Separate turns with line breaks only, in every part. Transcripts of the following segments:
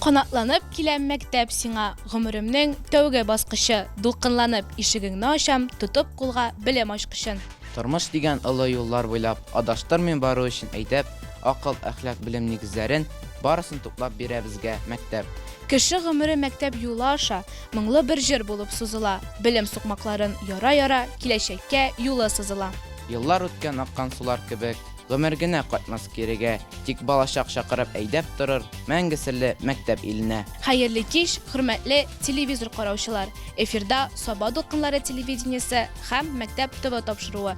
Канатланып киләм мәктәп сиңа, Гомеремнең тәүге баскычы, Дулкынланып ишегеңне ачам, Тотып кулга белем ачкычын.
Тормыш дигән олы юллар буйлап Адаштырмый бару өчен әйдәп, Акыл, әхлак, белем нигезләрен Барысын туплап бирә безгә мәктәп.
Кеше гомере мәктәп юлы аша Моңлы бер җыр булып сузыла, Белем сукмакларын яра-яра Киләчәккә юлы сызыла.
Еллар үткән аккан сулар кебек, Гомер генә кайтмас кирегә, Тик балачак чакырып әйдәп торыр Мәңге серле мәктәп иленә.
Хәерле кич, хөрмәтле телевизор караучылар! Эфирда Саба дулкыннары телевидениесе һәм Мәктәп ТВ тапшыруы.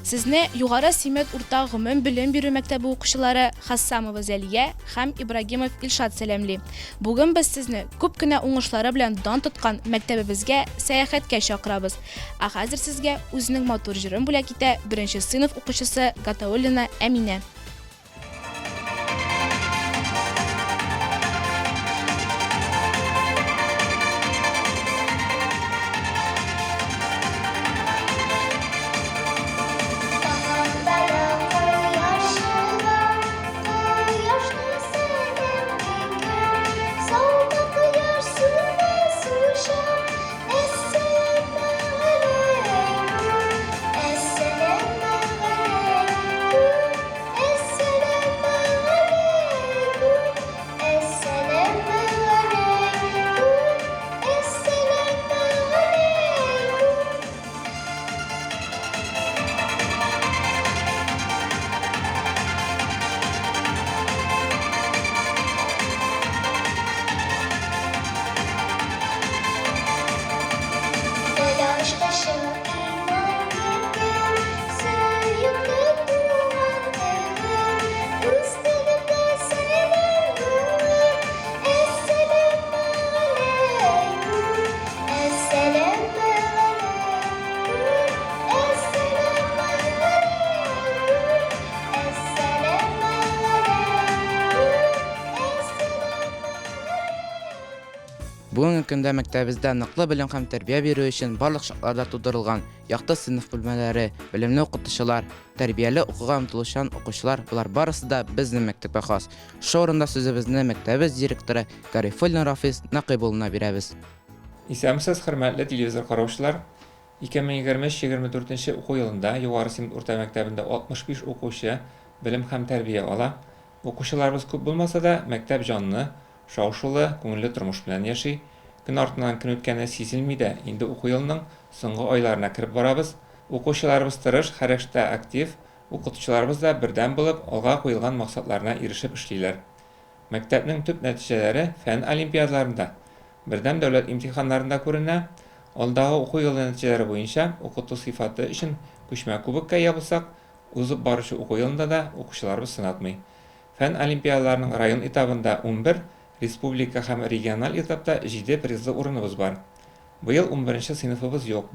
Сезне Югары Симет урта гомум белем бирү мәктәбе укучылары Хассамова Зәлия һәм Ибрагимов Илшат сәламли. Бүген без сезне күп кенә уңышлары белән дан тоткан мәктәбебезгә сәяхәткә чакырабыз. Ә хәзер сезгә үзенең матур җырын бүләк итә беренче сыйныф укучысы Гатауллина Әминә.
Бүгенге көндә мәктәбебездә ныклы белем һәм тәрбия бирү өчен барлык шартлар да тудырылган. Якты сыйныф бүлмәләре, белемле укытучылар, тәрбияле укуга омтылучан укучылар, болар барысы да безнең мәктәпкә хас. Шушы урында сүзебезне мәктәбебез директоры Гарифуллин Рафис Нәкыйп улына бирәбез.
Исәнмесез, хөрмәтле телевизор караучылар! 2023-24 нче уку елында Югары Симет урта мәктәбендә 65 укучы белем һәм тәрбия ала. Укучыларыбыз күп булмаса да, мәктәп җанлы, шау-шулы, күңелле тормыш белән яши. Көн артыннан көн үткәне сизелми дә, инде уку елының соңгы айларына кереп барабыз. Укучыларыбыз тырыш, һәр эштә актив, укытучыларыбыз да бердәм булып, алга куелган максатларына ирешеп эшлиләр. Мәктәпнең төп нәтиҗәләре фән олимпиадаларында, бердәм дәүләт имтиханнарында күренә. Алдагы уку елы нәтиҗәләре буенча укыту сыйфаты өчен күчмә кубокка ия булсак, узып баручы уку елында да укучыларыбыз сынатмый. Фән олимпиадаларының район этабында 11, республика һәм региональ этапта җиде призлы урыныбыз бар. Быел унберенче сыйныфыбыз юк.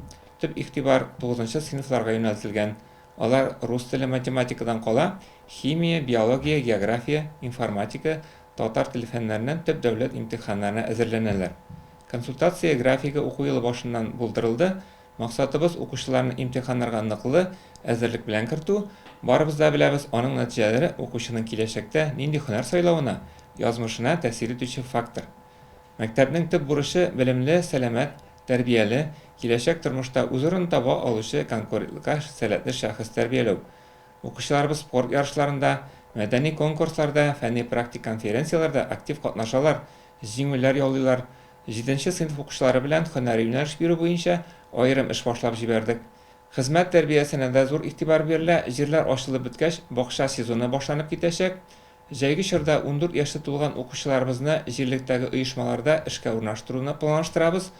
Төп игътибар тугызынчы сыйныфларга юнәлтелгән. Алар рус теле, математикадан кала, химия, биология, география, информатика, татар теле фәннәреннән төп дәүләт имтиханнарына әзерләнәләр. Консультация графигы уку елы башыннан булдырылды. Максатыбыз, укучыларны имтиханнарга ныклы әзерлек белән кертү. Барыбыз да беләбез, аның нәтиҗәләре укучының киләчәктә нинди һөнәр сайлавына, язмышына тәэсир итүче фактор. Мәктәпнең төп бурычы, белемле, сәламәт, тәрбияле, киләчәк тормышта үз урынын таба алучы конкурентлыкка сәләтле шәхес тәрбияләү. Укучыларыбыз спорт ярышларында, мәдәни конкурсларда, фәнни-практик конференцияләрдә актив катнашалар, җиңүләр яулыйлар. Җиденче сыйныф укучылары белән һөнәри юнәлеш бирү буенча аерым эш башлап җибәрдек. Хезмәт тәрбиясенә дә зур игътибар бирелә, җирләр ачылып беткәч, бакча сезоны башланып китәчәк. Җәйге чорда 14 яше тулган укучыларыбызны җирлектәге оешмаларда эшкә урнаштыруны планлаштырабыз,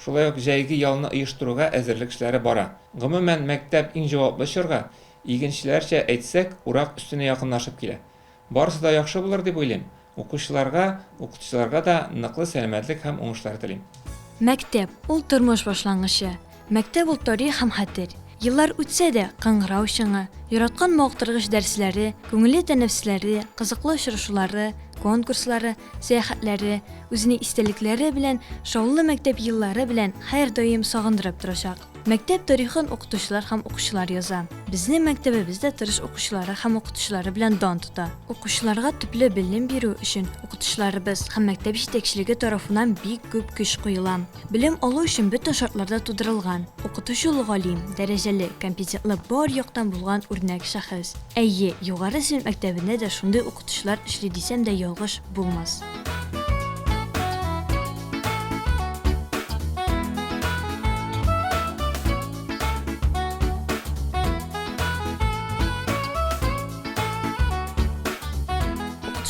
шулай ук җәйге ялны оештыруга әзерлек эшләре бара. Гомумән, мәктәп иң җаваплы чорга, игенчеләрчә әйтсәк, урак өстенә якынлашып килә. Барысы да яхшы булыр дип уйлыйм. Укучыларга, укытучыларга да ныклы сәламәтлек һәм уңышлар телим.
Мәктәп, ул тормыш башлангычы. Мәктәп ул тарих һәм хәтер. Еллар үтсә дә, кыңгырау чыңы, яраткан мавыктыргыч дәресләре, күңелле тәнәфесләре, кызыклы очрашулары, конкурслары, сәяхәтләре, үзенең истәлекләре белән, шаулы мәктәп еллары белән һәрдаим сагындырып торачак. Мәктәп тарихын укытучылар һәм укучылар яза. Безнең мәктәбебез дә тырыш укучылары һәм укытучылары белән дан тота. Укучыларга төпле белем бирү өчен укытучыларыбыз һәм мәктәп җитәкчелеге тарафыннан бик күп көч куела. Белем алу өчен бөтен шартлар да тудырылган. Укытучы ул галим, дәрәҗәле, компетентлы, бар яктан булган үрнәк шәхес. Әйе, Югары Симет мәктәбендә дә шундый укытучылар эшли дисәм дә ялгыш булмас.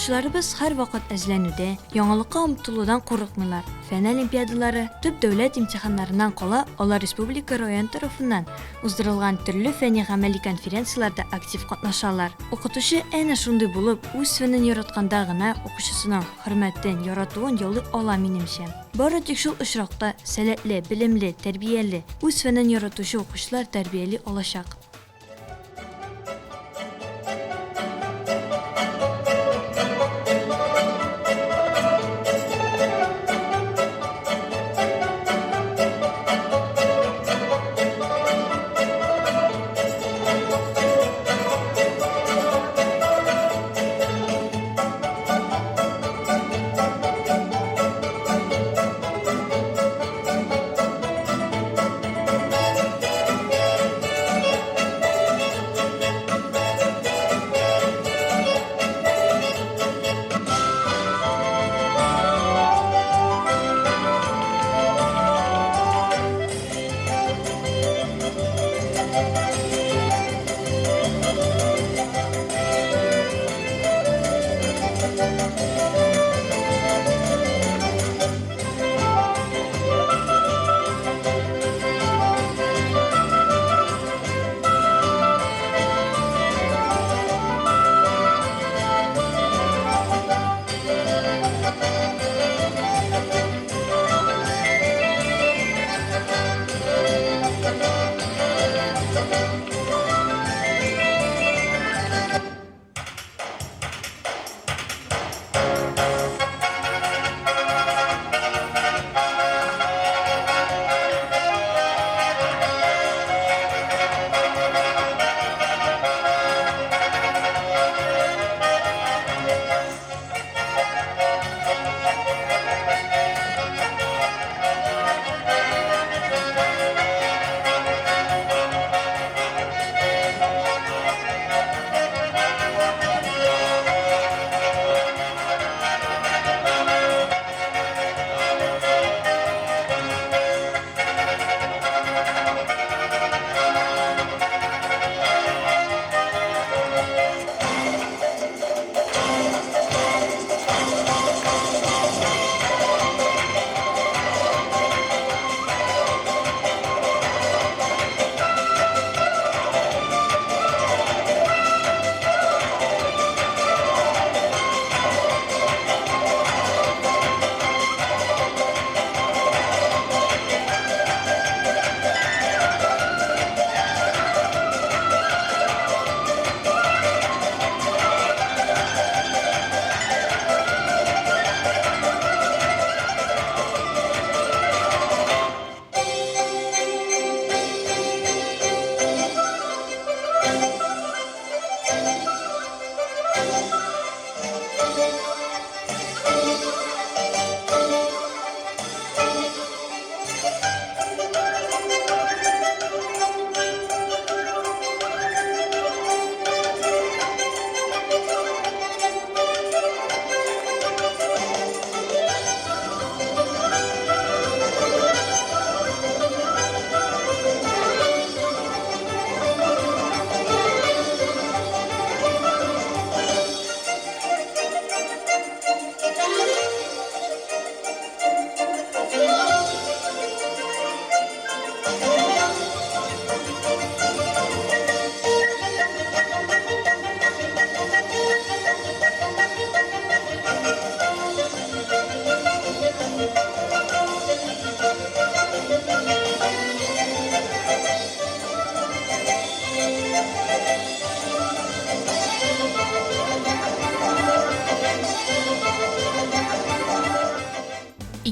Укытучыларыбыз һәрвакыт әзерләнүдә, яңалыкка омтылудан курыкмыйлар. Фән олимпиадалары, төп дәүләт имтиханнарыннан кала, алар республика, район тарафыннан уздырылган төрле фәнни-гамәли конференцияләрдә актив катнашалар. Укытучы әнә шундый булып, үз фәнен яратканда гына укучысының хөрмәтен, яратуын яулый ала, минемчә. Бары тик шул очракта сәләтле, белемле, тәрбияле, үз фәнен яратучы укучылар тәрбияли алачак.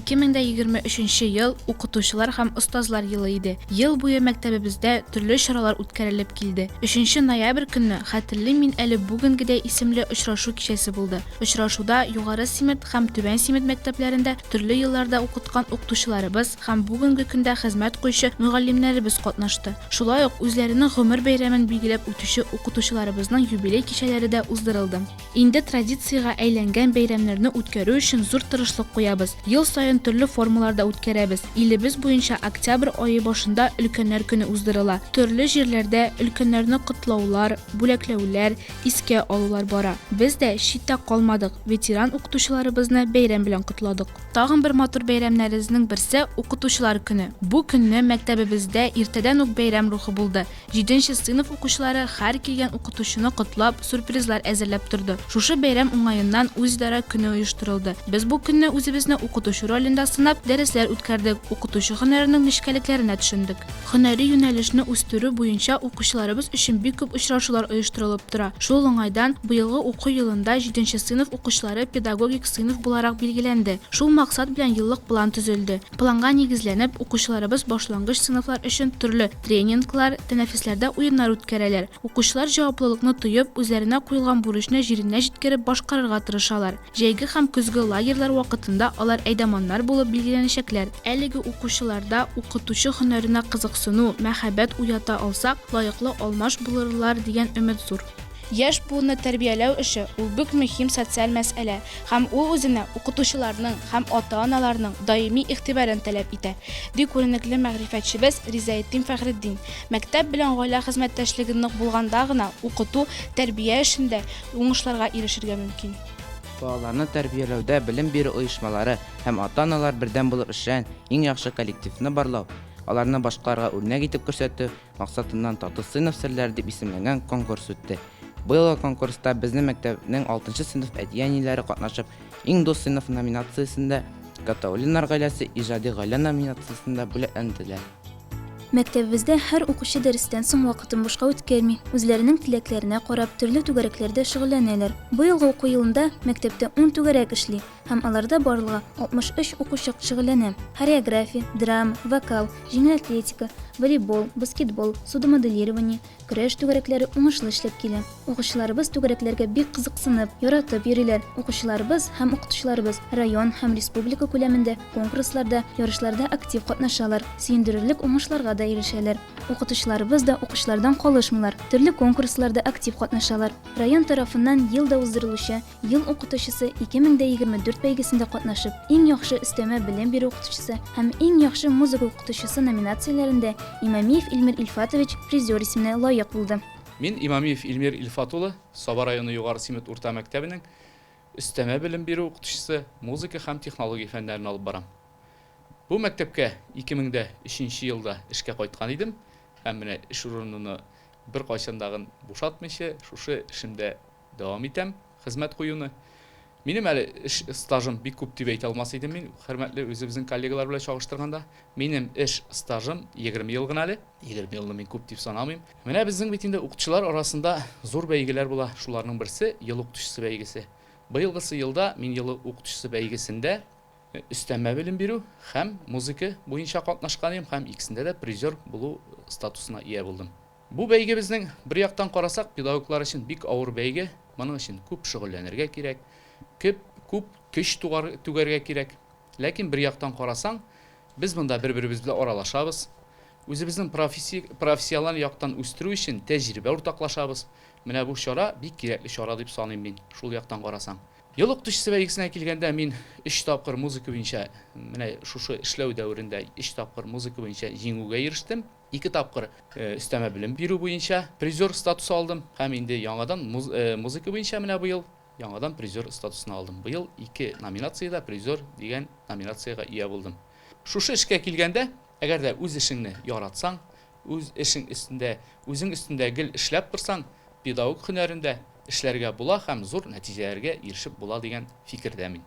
2023 ел укытучылар һәм остазлар елы иде. Ел буе мәктәбебездә төрле чаралар үткәрелеп килде. Өченче ноябрь көнне Хәтерлим мин әле бүгенгедәй исемле очрашу кичәсе булды. Очрашуда Югары Симет һәм Түбән Симет мәктәпләрендә төрле елларда укыткан укытучыларыбыз һәм бүгенге көндә хезмәт куючы мөгаллимнәребез катнашты. Шулай ук үзләренең гомер бәйрәмен билгеләп үтүче укытучыларыбызның юбилей кичәләре дә уздырылды. Инде традициягә әйләнгән бәйрәмнәрне үткәрү өчен зур тырышлык куябыз. Ел саен төрле формаларда үткәрәбез. Илебез буенча октябрь ае башында Өлкәннәр көне уздырыла. Төрле җирләрдә өлкәннәрне котлаулар, бүләкләүләр, искә алулар бара. Без дә читтә калмадык, ветеран укытучыларыбызны бәйрәм белән котладык. Тагын бер матур бәйрәмнәребезнең берсе, Укытучылар көне. Бу көнне мәктәбебездә иртәдән үк бәйрәм рухы булды. Җиденче сыйныф укучылары һәр килгән укытучыны котлап, сюрпризлар әзерләп торды. Шушы бәйрәм уңаеннан үзидарә көне оештырылды. Без бу көнне үзебезне укытучы ролендә сынап, дәресләр үткәрдек, укытучы һөнәренең нечкәлекләренә төшендек. Һөнәри юнәлешне үстерү буенча укучыларыбыз өчен бик күп очрашулар оештырылып тора. Шул уңайдан, быелгы уку елында җиденче сыйныф укучылары педагогик сыйныф буларак билгеләнде. Шул максат белән еллык план төзелде. Планга нигезләнеп, укучыларыбыз башлангыч сыйныфлар өчен төрле тренинглар, тәнәфесләрдә уеннар үткәрәләр. Укучылар җаваплылыкны тоеп, үзләренә куелган бурычны җиренә җиткереп башкарырга тырышалар. Җәйге һәм көзге лагерьлар вакытында алар әйдаманнар булып билгеләнәчәкләр. Әлеге укучыларда укытучы һөнәренә кызыксыну, мәхәббәт уята алсак, лаеклы алмаш булырлар дигән өмет зур. Яшь буынны тәрбияләү эше, ул бик мөһим социаль мәсьәлә һәм ул үзенә укытучыларның һәм ата-аналарның даими игътибарын таләп итә, ди күренекле мәгърифәтчебез Ризаэтдин Фәхретдин. Мәктәп белән гаилә хезмәттәшлеге нык булганда гына укыту, тәрбия эшендә уңышларга ирешергә мөмкин.
Балаларны тәрбияләүдә белем бирү оешмалары һәм ата-аналар бердәм булып эшләгән иң яхшы коллективны барлау, аларны башкаларга үрнәк итеп күрсәтү, максатыннан Тату сыйныф серләре дип исемләнгән конкурс үтте. Быелгы конкурста безнең мәктәпнең алтынчы сыйныф әти-әниләре катнашып, Иң дус сыйныф номинациясендә, Гатауллиннар гаиләсе Иҗади гаилә номинациясендә бүләкләнделәр.
Мәктәбебездә һәр укучы дәрестән соң вакытын бушка үткәрми, үзләренең теләкләренә карап, төрле түгәрәкләрдә шөгыльләнәләр. Быелгы уку елында мәктәптә ун түгәрәк эшли. Һәм аларда барлыгы 63 укучы шөгыльләнә. Хореография, драма, вокал, җиңел атлетика, волейбол, баскетбол, судомоделирование, көрәш түгәрәкләре уңышлы эшләп килә. Укучыларыбыз түгәрәкләргә бик кызыксынып, яратып йөриләр. Укучыларыбыз һәм укытучыларыбыз район һәм республика күләмендә конкурсларда, ярышларда актив катнашалар, сөендерерлек уңышларга да ирешәләр. Укытучыларыбыз да укучылардан калышмыйлар, төрле конкурсларда актив катнашалар. Район тарафыннан ел да уздырылучы Ел укытучысы 2024 бәйгесендә катнашып, Иң яхшы өстәмә белем бирү укытучысы һәм Иң яхшы музыка укытучысы номинацияләрендә Имамиев Илмир Илфатович призер исеменә лаек булды.
Мин, Имамиев Илмир Илфат улы, Саба районы Югары Симет урта мәктәбенең өстәмә белем бирү укытучысы, музыка һәм технология фәннәрен алып барам. Бу мәктәпкә 2003 нче елда эшкә кайткан идем һәм менә эш урынымны беркайчан дагын бушатмыйча, шушы эшемдә Дәвам итәм хезмәт куюны. Минем әле эш стажым бик күп дип әйтә алмас идем мин, хөрмәтле үзебезнең коллегалар белән чагыштырганда. Минем эш стажым 20 ел гына әле. 20 елны мин күп дип санамыйм. Менә безнең бит инде укытучылар арасында зур бәйгеләр була. Шуларның берсе, Ел укытучысы бәйгесе. Быелгысы елда мин Ел укытучысы бәйгесендә өстәмә белем бирү һәм музыка буенча катнашкан идем һәм икесендә дә призер булу статусына ия булдым. Бу бәйге безнең, бер яктан карасак, педагоглар өчен бик авыр бәйге, моның өчен күп шөгыльләнергә кирәк, күп, күп көч тугар, түгәргә кирәк. Ләкин бер яктан карасаң, без монда бер-беребез белән аралашабыз, үзебезнең професси, профессиональ яктан үстерү өчен тәҗрибә уртаклашабыз. Менә бу чара бик кирәкле чара дип саныйм мин, шул яктан карасаң. Ел укытучысы бәйгесенә килгәндә, мин өч тапкыр музыка буенча, менә шушы эшләү дәверендә өч тапкыр музыка буенча җиңүгә ирештем. Ике тапкыр өстәмә белем бирү буенча призер статусы алдым һәм инде яңадан музыка буенча менә быел яңадан призер статусын алдым. Быел ике номинациядә призер дигән номинациягә ия булдым. Шушы эшкә килгәндә, әгәр дә үз эшеңне яратсаң, үз эшең өстендә, үзең өстендә гел эшләп торсаң, педагог һөнәрендә эшләргә була һәм зур нәтиҗәләргә ирешеп була дигән фикердә мин.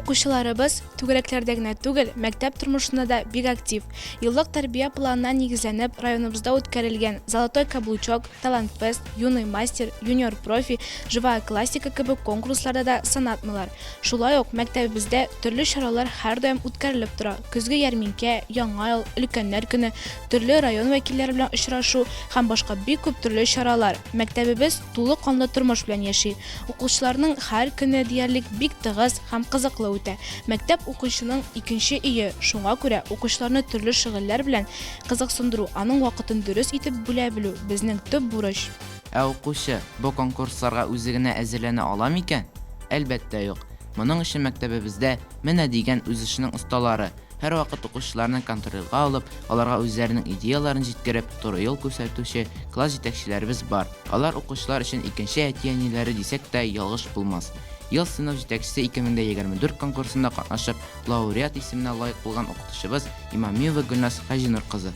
Укучыларыбыз түгәрәкләрдә генә түгел, мәктәп тормышында да бик актив. Еллык тәрбия планына нигезләнеп, районыбызда үткәрелгән Золотой каблучок, Талантфест, Юный мастер, Юниор профи, Живая классика кебек конкурсларда да сынатмыйлар. Шулай ук мәктәбебездә төрле чаралар һәрдаим үткәрелеп тора, көзге ярминкә, Яңа ел, Өлкәннәр көне, төрле район вәкилләре белән очрашу һәм башка бик күп төрле чаралар. Мәктәбебез тулы канлы тормыш белән яши. Укучыларның һәр көне диярлек бик тыгыз һәм кызыклы үтә. Мәктәп укучының икенче өе, шуңа күрә укучыларны төрле шөгыльләр белән кызыксындыру, аның вакытын дөрес итеп бүлә белү, безнең төп бурыч.
Ә укучы бу конкурсларга үзе генә әзерләнә ала микән? Әлбәттә, юк. Моның өчен мәктәбебездә менә дигән үз эшенең осталары, һәрвакыт укучыларны контрольгә алып, аларга үзләренең идеяләрен җиткереп, туры юл күрсәтүче класс җитәкчеләребез бар. Алар укучылар өчен икенче әти-әниләре дисәк тә, ялгыш булмас. Ел сыйныф җитәкчесе 2024 конкурсында катнашып, лауреат исеменә лаек булган укытучыбыз Имамиева Гөлназ Хаҗинур кызы.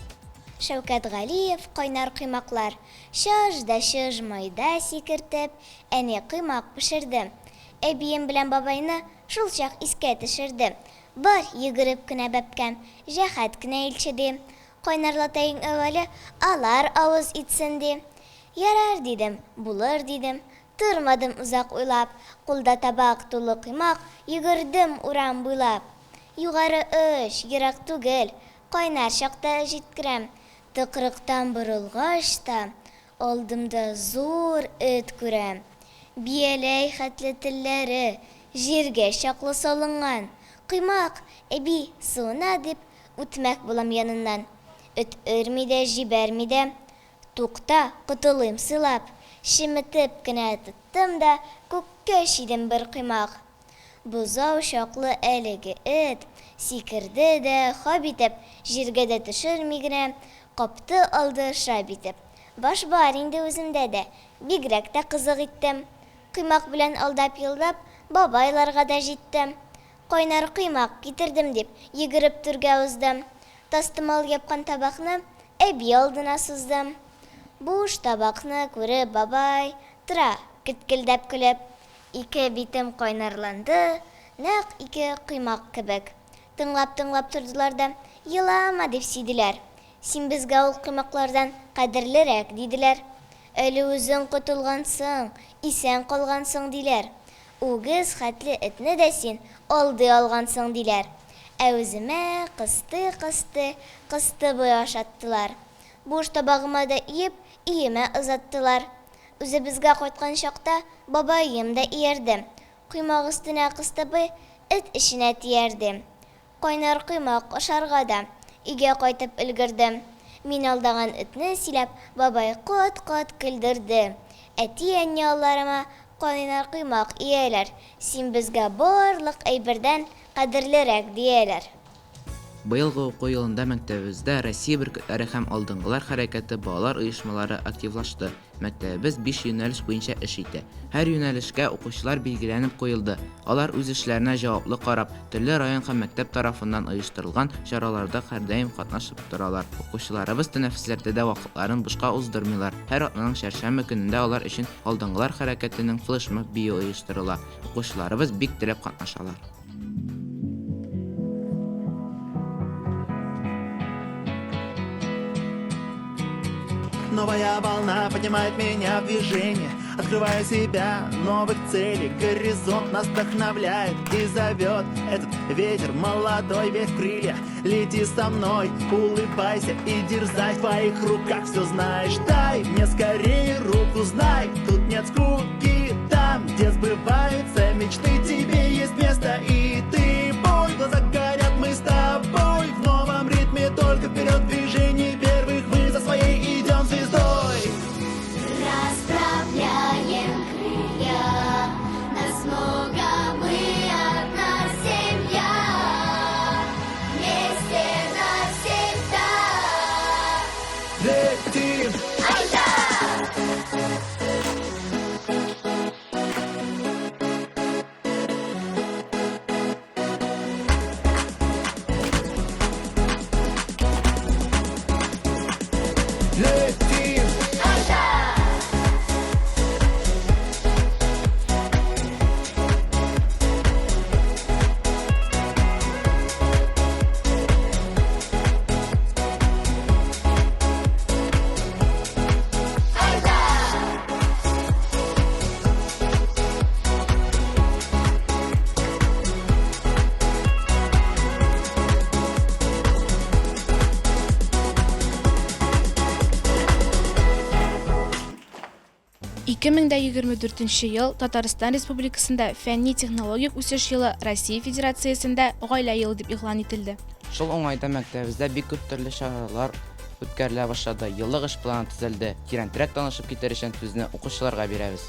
Шәүкәт Галиев, Кайнар коймаклар. Чыж да чыж майда сикертеп, әни коймак пешерде. Әбием белән бабайны шулчак искә төшерде. Бар, йөгереп кенә бәбкәм, җәһәт кенә илче, ди. Кайнарлатаең әүвәле, алар авыз итсен, ди. Ярар, дидем, булыр, дидем. Тормадым озак уйлап, кулда табак тулы коймак, йөгердем урам буйлап. Югары оч, ерак түгел, кайнар чакта җиткерәм. Тыкрыктан борылгач та, алдымда зур эт күрәм. Бияләй хәтле телләре җиргә чаклы салынган. Коймак, әби, суына, дип, үтмәк булам яныннан. Эт өрми дә, җибәрми дә. Тукта, котылыйм сыйлап. Чеметеп кенә тоттым да, күккә чөйдем бер коймак. Бозау чаклы әлеге эт, сикерде дә, хап итеп, җиргә дә төшерми генә, капты алды шап итеп. Баш бар инде үземдә дә, бигрәк тә кызык иттем. Коймак белән алдап-йолдап, бабайларга да җиттем. Кайнар коймак китердем дип, йөгереп түргә уздым. Тастымал япкан табакны әби алдына суздым. Буш табакны күреп бабай тора кеткелдәп көлеп. Ике битем кайнарланды, нәкъ ике коймак кебек. Тыңлап-тыңлап тордылар да, елама дип сөйделәр. Син безгә ул коймаклардан кадерлерәк, диделәр. Әле үзең котылгансың, исән калгансың, диләр. Үгез хәтле этне дә син алдый алгансың, диләр. Ә үземә кыстый-кыстый кыстыбый ашаттылар. Буш табагыма да иеп, өемә озаттылар. Үзебезгә кайткан чакта бабаем да иярде. Коймак өстенә кыстыбый эт эченә тиярде. Кайнар коймак ашарга да өйгә кайтып өлгердем. Мин алдаган этне сөйләп, бабай кат-кат көлдерде. Әти-әни алларыма кайнар коймак ияләр, син безгә барлык әйбердән кадерлерәк, дияләр.
Быелгы уку елында мәктәбебездә Россия бөркетләре һәм Алдынгылар хәрәкәте балалар оешмалары активлашты. Мәктәбебез биш юнәлеш буенча эш итә. Һәр юнәлешкә укучылар билгеләнеп куелды. Алар үз эшләренә җаваплы карап, төрле район һәм мәктәп тарафыннан оештырылган чараларда һәрдаим катнашып торалар. Укучыларыбыз тәнәфесләрдә дә вакытларын бушка уздырмыйлар. Һәр атнаның чәршәмбе көнендә алар өчен Алдынгылар хәрәкәтенең флешмоб биюе оештырыла. Укучыларыбыз бик теләп катнашалар.
Новая волна поднимает меня в движение, открывая себя новых целей. Горизонт нас вдохновляет и зовет. Этот ветер молодой, весь крылья. Лети со мной, улыбайся и дерзай. В твоих руках все знаешь. Дай мне скорее руку, знай, тут нет скуки. Там, где сбываются мечты, тебе есть место. И ты бой, глаза горят, мы с тобой в новом ритме, только вперед движение первых. Мы за своей идем звездой.
Расправляем крылья, нас много, мы одна семья. Вместе навсегда.
Летим!
Айда!
Летим!
Айда!
2024 нче ел Татарстан Республикасында фәнни-технологик үсеш елы Россия Федерациясендә Гаилә елы дип игълан ителде.
Шул уңайдан мәктәбебездә бик күп төрле чаралар үткәрелә башлады, еллык эш планы төзелде. Тирәнтрәк танышып китәр өчен сүзне укучыларга бирәбез.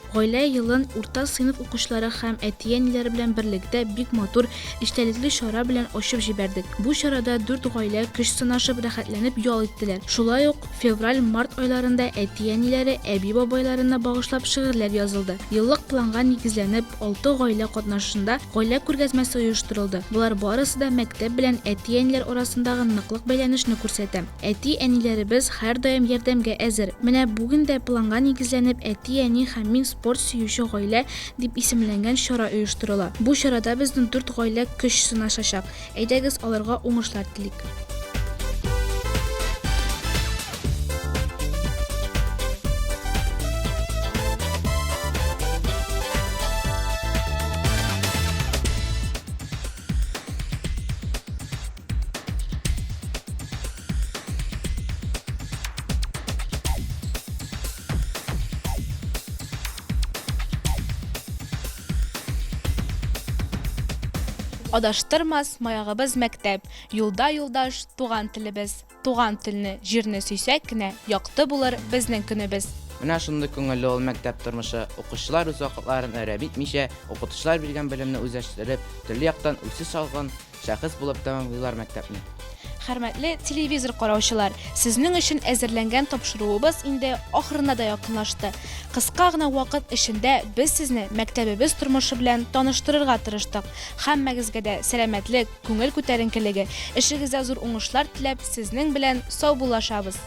Гаилә елын урта сыйныф укучылары һәм әти-әниләре белән берлектә бик матур, эчтәлекле чара белән ачып җибәрдек. Бу чарада дүрт гаилә көч сынашып, рәхәтләнеп ял иттеләр. Шулай ук февраль, март айларында әти-әниләре, әби-бабайларына багышлап шигырьләр язылды. Еллык планга нигезләнеп, алты гаилә катнашында гаилә күргәзмәсе оештырылды. Болар барысы да мәктәп белән әти-әниләр арасындагы ныклык бәйләнешне күрсәтә. Әти-әниләребез һәрдаим ярдәмгә әзер. Менә бүген дә планга нигезләнеп Әти-әни һәм мин спорт сөюче гаилә дип исемләнгән чара оештырыла. Бу чарада безнең дүрт гаилә көч сынашачак. Әйдәгез, аларга уңышлар телик. Адаштырмас маягыбыз мәктәп, юлда юлдаш туган телебез. Туган телне, җирне сөйсәк кенә, якты булыр безнең көнебез.
Менә шундый күңелле ул мәктәп тормышы. Укучылар үз вакытларын әрәм итмичә, укытучылар биргән белемне үзләштереп, төрле яктан үсеш алган Шәхес булып тәмамлыйлар мәктәпне.
Хөрмәтле телевизор караучылар, сезнең өчен әзерләнгән тапшыруыбыз инде ахырына да якынлашты. Кыска гына вакыт эчендә без сезне мәктәбебез тормышы белән таныштырырга тырыштык. Һәммәгезгә дә сәламәтлек, күңел күтәренкелеге, эшегездә зур уңышлар теләп, сезнең белән саубуллашабыз.